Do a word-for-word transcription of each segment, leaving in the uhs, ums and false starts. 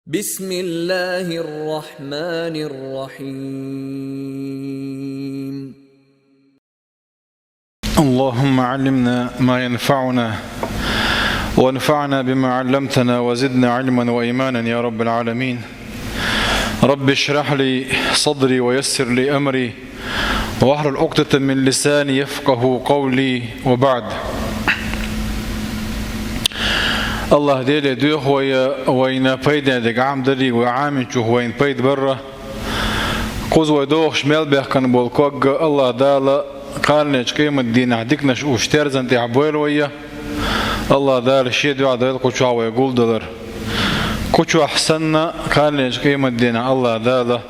بسم الله الرحمن الرحيم. اللهم علمنا ما ينفعنا، وانفعنا بما علمتنا، وزدنا علما وإيمانا يا رب العالمين. رب اشرح لي صدري ويسر لي أمري، واحلل عقدة من لساني يفقهوا قولي، وبعد. АллахӀ Деле доьху вай, вайна пайденна дерг Ӏамадарра, вай Ӏамийначух вайна пайда барра. Кхуза вай дохуш мел баьхкина болу ког АллахӀ Дала кхана лечу къематдийнахь диканаш уьш терзан тӀехь бойла вай. АллахӀ Дала Шен дуьхьа дойла кху чохь вай гулдалар. Кху чохь санна, кхана лечу къематдийнахь АллахӀ Дала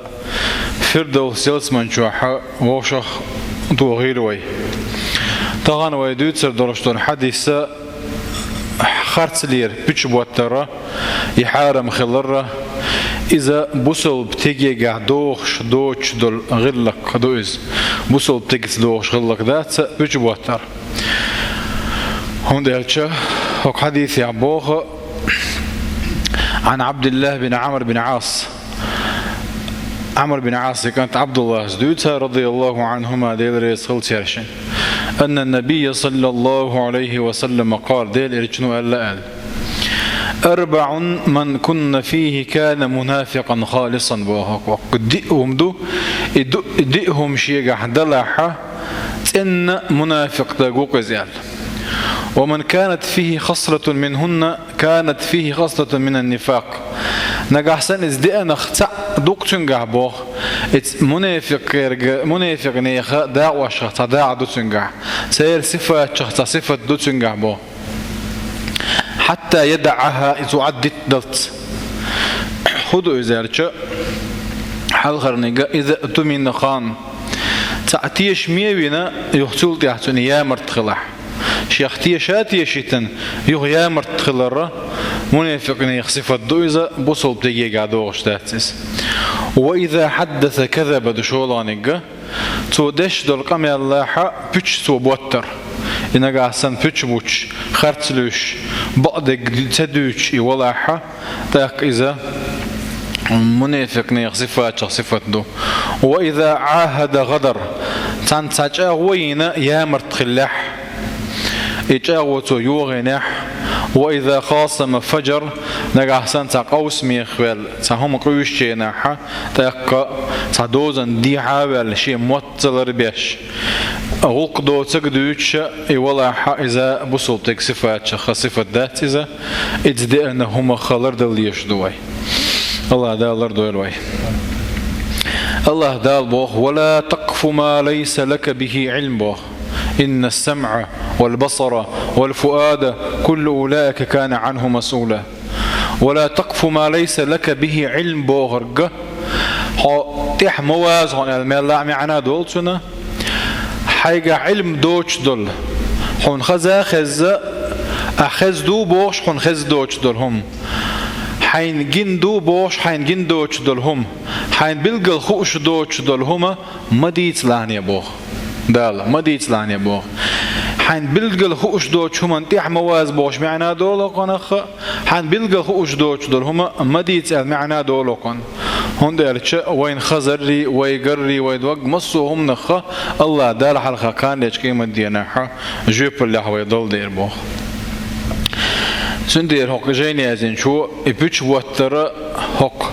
Фирдовс ялсаман чохь вовшах тохийла вай. Тахана вай дуьйцур долуш долу хьадис харцлера, пуьча боттара, и хьарам хиларра, иза бусалба тегегахь дохуш доцуш долу гӀиллакх ду иза. Бусалба тегица дохуш гӀиллакх дац пуьча боттар. ХӀунда аьлча хӀокху хьадисехь боху, عن عبد الله بن عمرو بن العاص. Ӏамр бин Ӏаса кӀант Ӏабдуллас дуьйцу, رضي الله عنهما, Дела реза хила цаьршинна. أن النبي صلى الله عليه وسلم قال, Делан Элчано аьлла аьлла: أربع من كن فيه كان منافقا خالصا, боху. Диъ хӀума ду, и ду, и диъ хӀума шегахь далахь, цӀена мунафикъ даг ву-кх иза аьлла. ومن كانت فيه خصلة منهن كانت فيه خصلة من النفاق. Нагахь санна иза деанах цхьаъ ду-кх цуьнгахь, боху, иза мунафикъерга-, мунафикънеха дакъошхах цхьа дакъа ду цуьнгахь, церан сифатех цхьа сифат ду цуьнгахь, боху. حتى يدعها, иза цо Ӏаддитадалц. ХӀун ду иза аьлча, хьалхарниг, إذا اؤتمن خان. Цхьаъ тешаме а вина, юха цул тӀаьхьа цуьнан ямарт хилахь. Шех теша а тешийтина, юха ямарт хиларра, мунафикънех сифат ду иза, бусалба тегегахь дохуш дац иза. وإذا حدث كذب, ду шолгӀаниг, цо деш долу къамел лахь, пуьча цо боттар. И нагахь санна пуьча буттуш, харц луьйш, бакъдерг ца дуьйцуш и валахь, тӀаккха иза мунафикънех сифатех сифат ду. وإذا عاهد غدر. Цхьаьна цхьа чӀагӀо йина ямарт хиллехь, и чӀагӀо цо йохийнехь, وإذا خاصم فجر, нагахь санна цхьа къовсамех ваьлла, цхьа хӀума къуьйсучу хенахь, тӀаккха цхьа дозанна дехьа а ваьлла, шен мотт ца ларбеш, гӀуллакх доцург дуьйцуш и валахь, иза бусалба теган сифатех сифат дац иза, иза деана хӀума хилар далла дезаш ду вай. АллахӀ Дала лардойла вай. АллахӀ Дала боху: ولا تقف ما ليس لك به علم, боху. إن السمع والبصر والفؤاد كل أولئك كان عنه مسؤولا. ولا تقف ما ليس لك به علم бохург, хьо тӀехь ма ваза хьуна аьлла мел а маьӀна долу цуьнан. Хьайгахь Ӏилм доцуш долу, хьуна хаза а хезна, ахь хезна ду бохуш, хьуна хезна доцуш долу хӀума. Хьайна гина ду бохуш, хьайна гина доцуш долу хӀума. Хьайна билггал хууш доцуш долу хӀума ма дийцалахьане боху. Дала, ма дийцалахьане боху. Хьайна билггал хууш доцучу хӀуманна тӀехь ма ваза бохуш маьӀна долу кхунах, хьайна билггал хууш доцуш долу хӀума ма дийца аьлла маьӀна долу кхунна. ХӀунда аьлча вайна хазаррий, вай гаррий, вай дог массо а хӀуманах АллахӀ Дала хьалха кхана лечу къематденахь жоьпаллехь вай долу дера боху. Цундела хӀокху жайна яздинчо и пуьча боттар хӀокху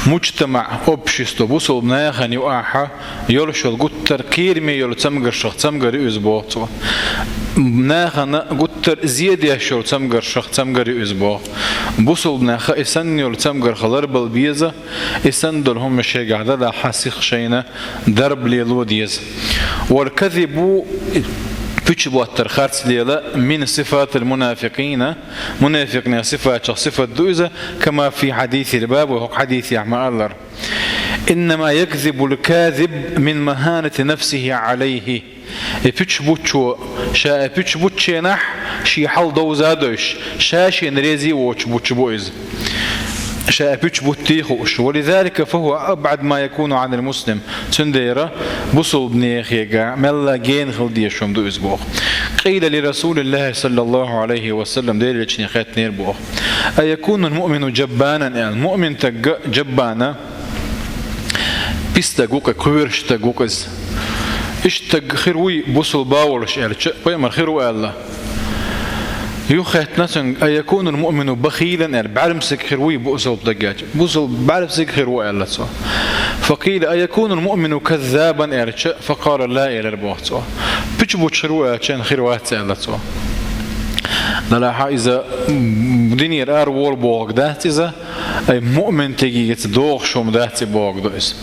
муджтамаӀ, общество, бусалба нахана юкъахь йолуш йолу гуттар а кхераме йолу цамгаршах цамгар ю иза боху цо. Нахана гуттар а зе деш йолу цамгаршах цамгар ю иза боху. Бусалба наха и санна йолу цамгарх ларбала беза, и санна долу хӀума шайгахь далахь сиха шайна дарба лело деза. والكذب, пуьча боттар харц лела, من صفات المنافقين, мунафикънех сифатех сифат ду иза, كما في حديث الباب, вай хӀокху хьадисехь ма-аллара. إنما يكذب الكاذب من مهانة نفسه عليه. И пуьча буттучо, ша и пуьча буттучу хенахь, шен хьал довза а девзаш, ша шена реза а воцуш буттуш бу иза. ша пуьч буттий хууш. ولذلك فهو أبعد ما يكون عن المسلم. Цундела бусулба нехега мелла гена хила дезаш хӀума ду иза боху. قيل لرسول الله صلى الله عليه وسلم, Делан элчане хаьттинера боху. أيكون المؤمن جبانا, аьлла. Муъмин стаг джаббана, пис стаг ву-кх, кхоьруш стаг ву-кх иза. Иштта стаг хир вуй бусулба а волуш аьлча, пайхамар хир ву аьлла. Юха хаьттина цуьнга, أيكون المؤمن بخيلا, аьлла, бӀаьрмсаг хир вуй бусулба стаг аьлча. Бусулба бӀаьрмсаг хир ву аьлла цо. فقيل أيكون المؤمن كذابا аьлча, فقال لا, элира боху цо. Пуьч бутташ хир ву аьлча, хир вац аьлла цо. Делахь иза, м, динера ара волу бохург дац иза, ай, муъмин стегица догӀуш хӀума дац и бохург ду иза.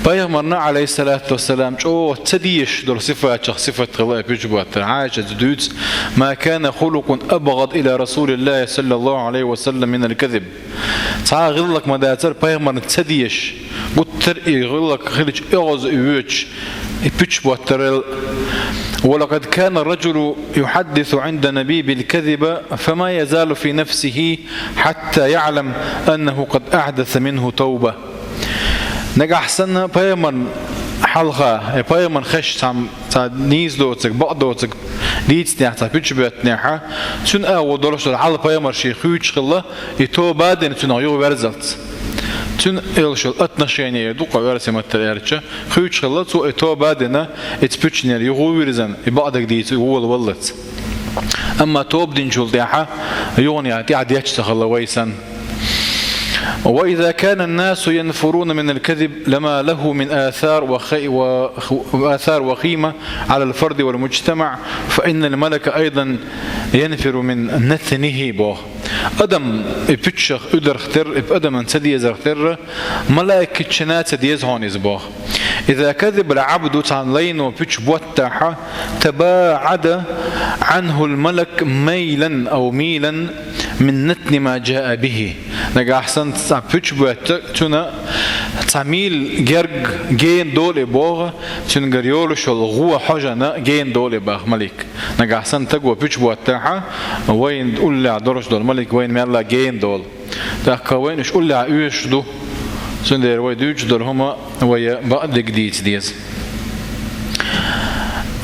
Пайхамарна, عليه الصلاة والسلام, чӀогӀа ца дезаш долу сифатех сифат хилла и пуьч буттар. Ӏайшас дуьйцу: ما كان خلق أبغض إلى رسول الله صلى الله عليه وسلم من الكذب. Цхьа а гӀиллакх ма дацара пайхамарна ца дезаш, гуттар а и гӀиллакх хилча оьгӀаз и воьдуш, и пуьч буттарал. ولقد كان الرجل يحدث عند النبي بالكذب فما يزال في نفسه حتى يعلم أنه قد أحدث منه توبة. Нагахь санна пайхамарна хьалха, я пайхамарна хезча цхьа, цхьа нийса доцург, бакъ доцург дийцинехь, цхьа пуьч боьттинехь, цуьнан агӀо долуш долу хьал пайхамар шен хуьйцуш хилла, и тоба а дина цуьнах юха верзалц. Цуьнан элшал отношение ду-кх оьрсийн маттара аьлча, хуьйцуш хилла цо и тоба а дина, иза пуьчнера юха а вирзина, и бакъдерг дийца вола валлалц. Амма тоба динчул тӀаьхьа юханехьа тӀаьхьа детташ ца хилла вай санна. وإذا كان الناس ينفرون من الكذب لما له من آثار وخ-، وخ-، وآثار وخيمة على الفرد والمجتمع، فإن الملك أيضا ينفر من نتنه, боху. Адам и пуьччах уьдарх терра, и адаман ца дезарх терра, малайкашна а ца деза хьуна иза, боху. إذا كذب العبد, цхьана лайно пуьч боттахь, تباعد عنه الملك ميلا أو ميلا من نتن ما جاء به. Нагахь санна цхьа пуьч боьттича, цуьнан цхьа мийла герга гена долу и, боху, цуьнгара йолуш йолу гӀо хьожана гена долу и, боху, малик. Нагахь санна стага пуьч боттахь, вайна уллехь долуш долу малик вайна мелла гена долу. ТӀаккха вайна уьш уллехь оьшуш ду. Цундела вай дуьйцуш долу хӀума вай бакъдерг дийца деза.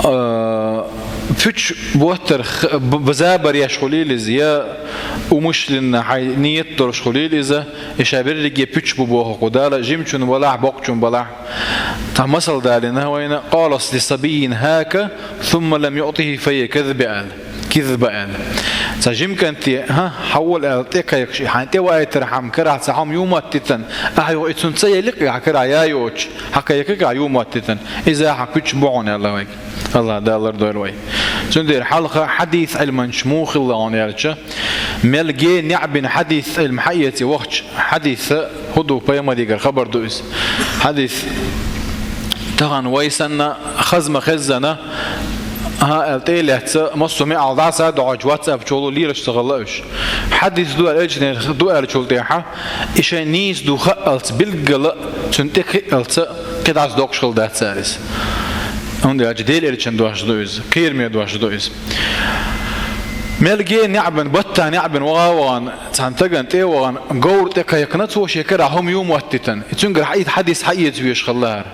А, пуьч боттар х-, б-, б-, забар еш хуьлийла иза, я умышленно хьайн ниет долуш хуьлийла иза, и ша берриге пуьч бу бохург ду, Дала жимачунна балахь, боккхачунна балахь. Цхьа масал далийна вайна: قال لصبي هاك ثم لم يعطه فهي كذبة, аьлла. Кизба аьлла. Цхьа жима кӀанте, хӀа, хьавола аьлла, тӀе кхайкхаш, хьайн тӀе ваийтархьама карахь цхьа хӀума юхамоттийтина, ахьа юха и цунна ца елла-кх, хьан карахь я йоцуш, хьан кхайкхийта юхамоттийтина, иза хьан пуьч бу хьуна аьлла вайга. Аллах Дала лардойла вай. Цундела хьалха хьадис Ӏилманчаш муха хилла хьуна аьлча, мел гена неӀ бина хьадис Ӏилма хьаэца вахча, хьадис хӀун ду, пайхамарегара хабар ду иза. Хьадис тахана вай санна, хаза ма-хеззана, хӀа аьлла тӀе а лаьцна, массо а мел дӀаса а доӀуьйтуш, WhatsApp чухула лелаш ца хилла уьш. Хьадис ду аьлла, элчанера ду аьллачул тӀаьхьа, и шайн нийса ду хаалц билггала, цуьнан тӀе кхиалца кхидӀа доккхуш хилла дац цара иза. ХӀунда аьлча Делан элчанан дош ду иза, кхераме дош ду иза. Мел гена неӀ бина, баттахь неӀ бина, ваха а вахана, цхьана стагана тӀе а вахана, говра тӀе кхайкхина цо шен карахь хӀума юхамоттийтина. И цуьнгара хьа-, и хьадис хьаэца везаш хилла хӀара.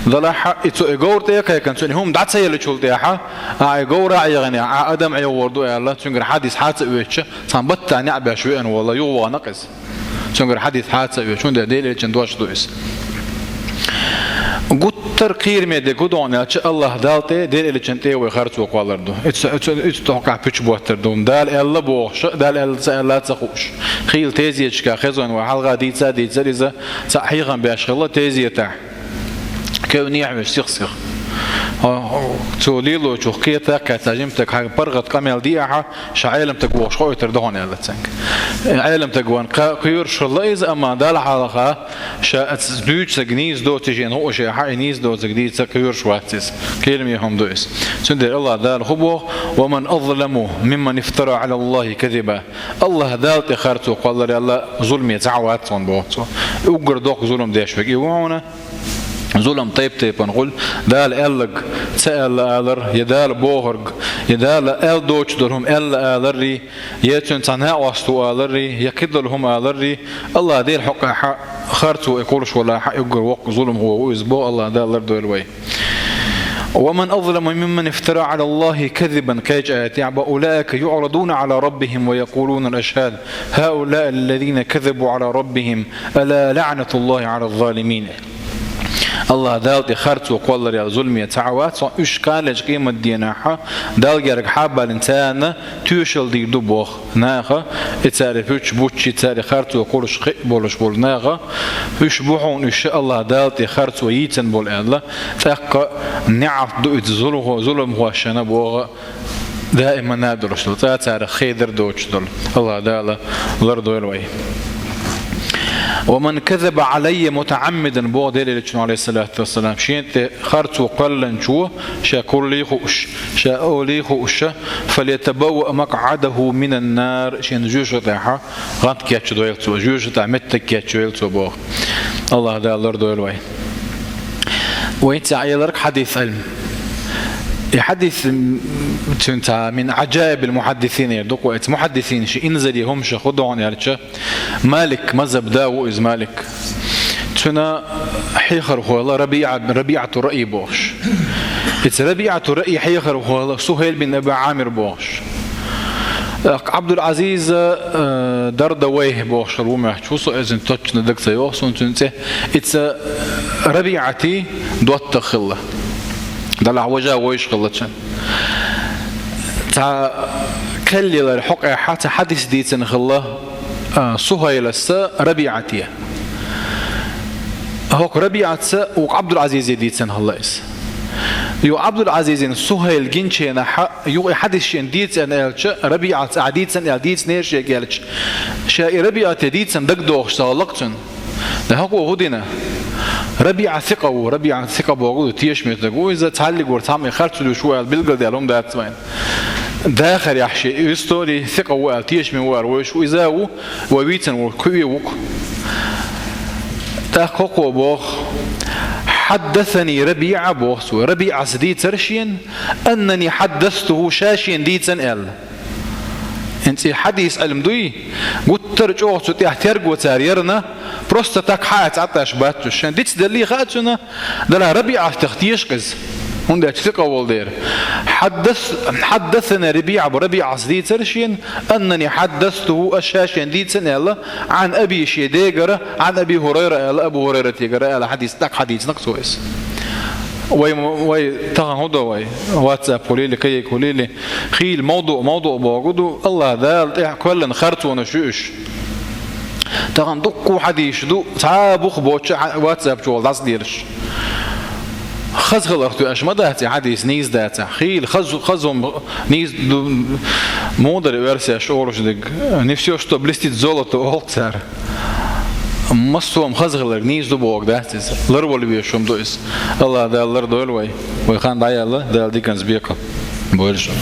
Делахь и цо и говра тӀе а кхайкхина, цунна и хӀума дӀа ца еллачул тӀаьхьа, ахьа и говра а Ӏехийнехь, ахьа адам Ӏехор ду аьлла, цуьнгара хьадис хьа а ца оьцуш, цхьана баттахь неӀ беш веана волла, юхавахана-кх иза. Цуьнгара хьадис хьа а ца оьцуш, хӀунда аьлча Делан элчанан дош ду иза. Гуттар а кхераме дерг хӀун ду хьуна аьлча, Аллах Далла тӀе, Делан элчанна тӀе вай харцо кхоллар ду. Иштта, иштта, иштта тохкахь пуьч боттар ду. Дала аьлла бохуш, Дала аьлла ца аьлла ца хууш. Хийла тезеташка хезна вай, хьалха дийца а дийцира иза, цхьа хьехам беш хилла тезетахь. Кевнехь веш сих-сих. Хьо, хьо, цо лелочух кхета а кхетта, жима стаг, хьан паргӀат къамел де ахьа, ша Ӏеламстаг вохуш хоуьйтур ду хьуна аьлла цуьнга. Ӏеламстаг ван кха-, кхоьруш хилла иза, амма Далла хьалха ша аса дуьйцург нийса доций шена хууш, хьан и нийса доцург дийца кхоьруш вац иза. Кхераме хӀума ду иза. Цундела Аллах Дала хӀун боху: ومن أظلم ممن افترى على الله كذبا. Аллах Далла тӀе харцо кхоллар аьлла, зуламе цхьа а вац хьуна боху цо. Уггар доккха зулам деш верг и ву хьуна. Зулам тайп-тайпана хуьлу, Дала аьлларг ца аьлла алар, я Дала бохург, Я Дала аьлла доцуш долу хӀума аьлла аларрий, я цуьнан цхьа накъост ву аларрий, я кхидолу хӀума аларрий, АллахӀ Делан хьокъехь харцо и кхуллуш валахь, уггар воккха зуламхо ву иза боху, АллахӀ Дала лардойла вай. «ومن أظلم ممن افترى على الله كذبا», кхечу аятехь боху: «أولئك يعرضون على ربهم ويقولون الأشهاد هؤلاء الذين كذبوا على ربهم ألا لعنة الله على الظالمين». АллахӀ Дала тӀе харцо кхоллар ял зуламе цхьа а вац, уьш кханалечу къематдийнахь Далла герга хьабаллина царна тоьшалла дийр ду боху наха, и цара пуьчча буттуш, и цара харцо кхуллуш кхиъ болуш болу наха, уьш бу хьуна уьш АллахӀ Дала тӀе харцо йийцина болу аьлла, тӀаккха неӀалт ду иза зуламхо-, зуламхошна боху, даиман а долуш долу, цкъа царах хедар доцуш долу. АллахӀ Дала лардойла вай. «ومن كذب علي متعمدا», боху Делан Элчано, алейхиссалату вассалам, шена тӀе харцо кхоьллинчо, ша кураллий хууш, ша олий хууш, «فليتبوأ مقعده من النار», шен жоьжахатехь гӀант кечдойла цо, жоьжахатехь меттиг кечйойла цо боху. АллахӀ Дала лардойла вай. Вай цхьа эларг хьадис Ӏилма. И хьадис, м, цуьнан цхьа мин Ӏаджаибил мухьаддисин яр ду-кх вай, цхьа мухьаддисин ши инзаре хӀумашах хӀу догӀун аьлча, Малик, мазхаб да ву иза Малик. Цуьнан хьехархо хилла РабиӀа, РабиӀату Раъи бохуш. Иза РабиӀату Раъи хьехархо хилла Сухайл бин Аби Ӏамир бохуш. ТӀаккха Ӏабдул-Ӏазиз, э, Дардавайхь бохуш хилла ву моьттуш, ву со иза точно дага ца йогӀу суна цуьнан цӀе. Иза РабиӀатан доттагӀа хилла. Делахь важа вевзаш хилла цуьнан. Цхьа кхел ялар хьокъехь цхьа хьадис дийцина хилла, а, Сухайлас РабиӀате. ХӀокху РабиӀатас вукху Ӏабдул-Ӏазизе дийцина хилла иза. Юха Ӏабдул-Ӏазизна Сухайл гинчу хенахь, юха и хьадис шена дийцина аьлча, РабиӀатас ахь дийцина аьлла дийцинера шега аьлча, ша и РабиӀате дийцина дагадогӀуш ца хилла-кх цуьнан. Ткъа хӀокхо хӀун дина? РабиӀа сикъа ву, РабиӀа сикъа бохург ду, тешаме стаг ву иза, цхьаллиг вара, цхьамма и харцо луьйш ву аьлла билгалдаьлла хӀума дац вайна. Дахарехь шен истори сикъа ву аьлла, тешаме ву аьлла вевзаш ву иза ву, вай вийцина ву, кхуьуш ву-кх. ТӀаккха хӀокхо боху: «Хьаддасани РабиӀа», боху цо, РабиӀас дийцира шена, «аннани хьаддастуху», ша шена дийцина аьлла. ХӀинца и хьадис Ӏилма дуй, гуттар а чӀогӀа цу тӀехь терго цара ярна, просто так хьаьца Ӏатташ бац уьш. Шен дицделлий хаьа цуьнан, делахь РабиӀатах теша-кх иза, хӀунда аьлча сикъа волу дела. «Хьаддас-, хьаддасана РабиӀа», бу, РабиӀас дийцира шена, «аннани хьаддастуху», аш ша шена дийцина аьлла, «Ӏан аби», шен дегара, «Ӏан Аби ХӀурайра», аьлла, Абу ХӀурайратигара аьлла, хьадис, тӀаккха хьадийцина-кх цо иза. Вай, вай тахана хӀун до вай? WhatsApp хуьлийла, кхин хуьлийла. Хийла мавду-, мавду бохург ду, АллахӀ Дала тӀехь кхоьллина харцонаш ю уьш. Тахана дуккха хьадисаш ду, цхьа а бух боцуш WhatsApp чу волу дӀасадераш. Хаза хиларх тоьаш ма дац и хьадис нийса дацахь. Хийла хаза, хаза хӀума нийса ду, муха дара версеш олуш дерг. «Не всё, что блестит, золото», олу цара. Массо а хӀума хаза хиларг нийса ду бохург дац иза. Ларвала везаш хӀума ду иза. АллахӀ Дала лардойла вай. Вай хан дӀаяьлла, Дала диканца бекъа бойла шун.